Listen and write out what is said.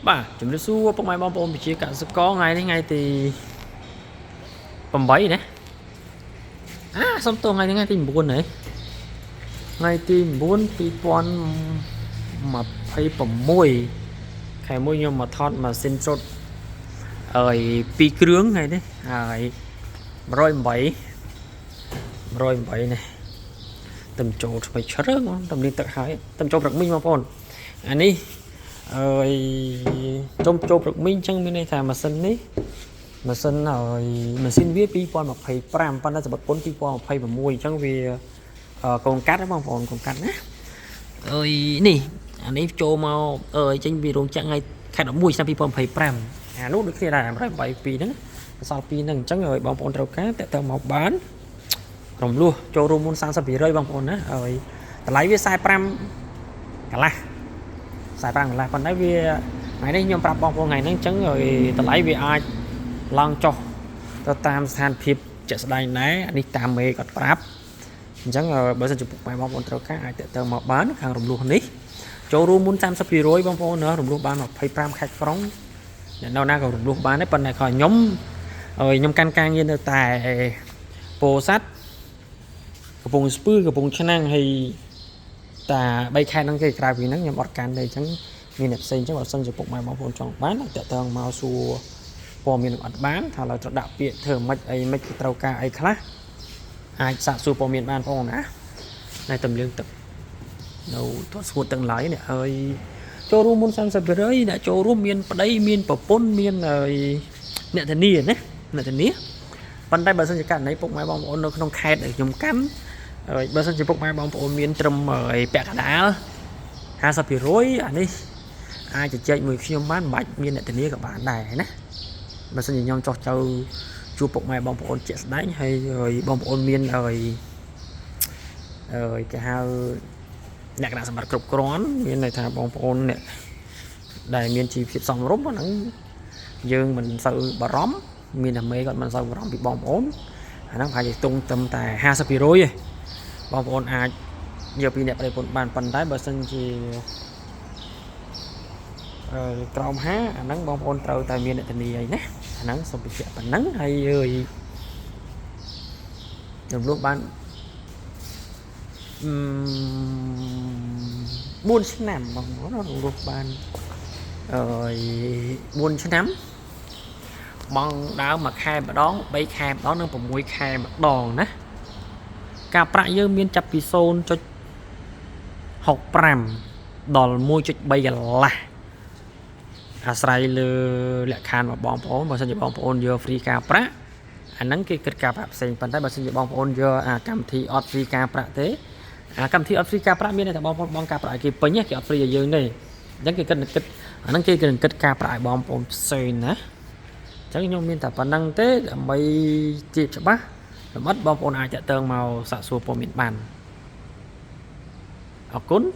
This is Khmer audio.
បាទជំរាបសួរពុកម៉ែបងប្អូនប្រជាកសិករថ្ងៃនេះថ្ងៃទី8ណាអាសុំទោសថ្ងៃនេះថ្ងៃទី9ហើយថ្ងៃទី9 2026ខែមួយខ្ញុំមកថតម៉ាស៊ីនច្រូតហើយពីរគ្រឿងថ្ងៃនេះហើយ108 108នេះតំចូលថ្មីជ្រើងតំលៀងទឹកហើយតំចូលព្រឹកមិញបងប្អូនអានេះអើយជុំចូលព្រឹកមិញអញ្ចឹងមានន័យថាម៉ាស៊ីននេះម៉ាស៊ីនហើយម៉ាស៊ីនវា2025ប៉ុន្តែសម្បត្តិពុន2026អញ្ចឹងវាកូនកាត់បងប្អូនកូនកាត់ណាអើយនេះអានេះចូលមកអើយចេញពីរោងចក្រថ្ងៃខែ11ឆ្នាំ2025អានោះដូចគ្នាដែរ182ហ្នឹងសល់2ហ្នឹងអញ្ចឹងឲ្យបងប្អូនត្រូវការតាក់ទងមកបាន រំលោះចូលរួមមុន30%បងប្អូនណាហើយតម្លៃវា45កន្លះ45កន្លះប៉ុន្តែវាថ្ងៃនេះខ្ញុំប្រាប់បងប្អូនថ្ងៃហ្នឹងអញ្ចឹងហើយតម្លៃវាអាចឡើងចុះទៅតាមស្ថានភាពជាក់ស្ដែងដែរនេះតាមមេគាត់ប្រាប់អញ្ចឹងបើសិនជាពុកម៉ែបងប្អូនត្រូវការអាចតាក់ទងមកបានខាងរំលោះនេះចូលរួមមុន30%បងប្អូនណារំលោះបាន25ខេត្តក្រុងអ្នកនៅណាក៏រំលោះបានដែរប៉ុន្តែខខ្ញុំហើយខ្ញុំកាន់ការងារនៅតែពោធិ៍សាត់ កំពង់ស្ពឺកំពង់ឆ្នាំងហើយតា3ខែហ្នឹងគេក្រៅពីហ្នឹងខ្ញុំអត់កាន់ទេអញ្ចឹងមានអ្នកផ្សេងអញ្ចឹងបើសិនជាពុកម៉ែបងប្អូនចង់បានតាក់ទងមកសួរព័ត៌មានអត់បានថាឡើយត្រូវដាក់ពាក្យធ្វើម៉េចអីម៉េចគេត្រូវការអីខ្លះអាចសាកសួរព័ត៌មានបានផងណានៅតំលៀងទឹកនៅទាត់ស្ងួតទាំងឡាយនេះហើយចូលរួមមុន30%អ្នកចូលរួមមានប្តីមានប្រពន្ធមានហើយអ្នកធានាណាអ្នកធានាប៉ុន្តែបើសិនជាករណីពុកម៉ែបងប្អូននៅក្នុងខេត្តដែលខ្ញុំកាន់ ហើយបើសិនជាពុកម៉ែបងប្អូនមានត្រឹមពាក់កណ្ដាល50%អានេះអាចជជែកមួយខ្ញុំបានមិនបាច់មានអ្នកធានាក៏បានដែរណាបើសិនជាខ្ញុំចោះទៅជួបពុកម៉ែបងប្អូនជាក់ស្ដែងហើយបងប្អូនមានហើយហើយគេហៅលក្ខណៈសម្បត្តិគ្រប់គ្រាន់មានន័យថាបងប្អូនអ្នកដែលមានជីវភាពសមរម្យអាហ្នឹងយើងមិនសូវបារម្ភមានតែមេគាត់មិនសូវបារម្ភពីបងប្អូនអាហ្នឹងប្រហែលជាទងត្រឹមតែ50%ទេ បងប្អូនអាចយកពីអ្នកប្តីប្រពន្ធបានប៉ុន្តែបើសិនជាអឺក្រោម5អាហ្នឹងបងប្អូនត្រូវតែមានអ្នកធានាអីណាអាហ្នឹងសូមបញ្ជាក់ប៉ុណ្ណឹងហើយអើយរំលោះបានអឺ4ឆ្នាំបងប្អូនរំលោះបានអើយ4ឆ្នាំបងដើមមួយខែម្ដង3ខែម្ដងនិង6ខែម្ដងណាការប្រាក់យើងមានចាប់ពី0.65ដល់1.3កន្លះអាស្រ័យលើលក្ខខណ្ឌរបស់បងប្អូនបើសិនជាបងប្អូនយក free ការប្រាក់អាហ្នឹងគេគិតការប្រាក់ផ្សេងប៉ុន្តែបើសិនជាបងប្អូនយកអាកម្មវិធីអត់ free ការប្រាក់ទេអាកម្មវិធីអត់ free ការប្រាក់មានន័យថាបងប្អូនបងការប្រាក់ឲ្យគេពេញគេអត់ free ឲ្យយើងទេអញ្ចឹងគេគិតគិតអាហ្នឹងគេគិតគិតការប្រាក់ឲ្យបងប្អូនផ្សេងណាអញ្ចឹងខ្ញុំមានតែប៉ុណ្្នឹងទេដើម្បីជៀបច្បាស់លម្អិតបងប្អូនអាចតាក់ទងមកសាកសួរព័ត៌មានបានអរគុណ។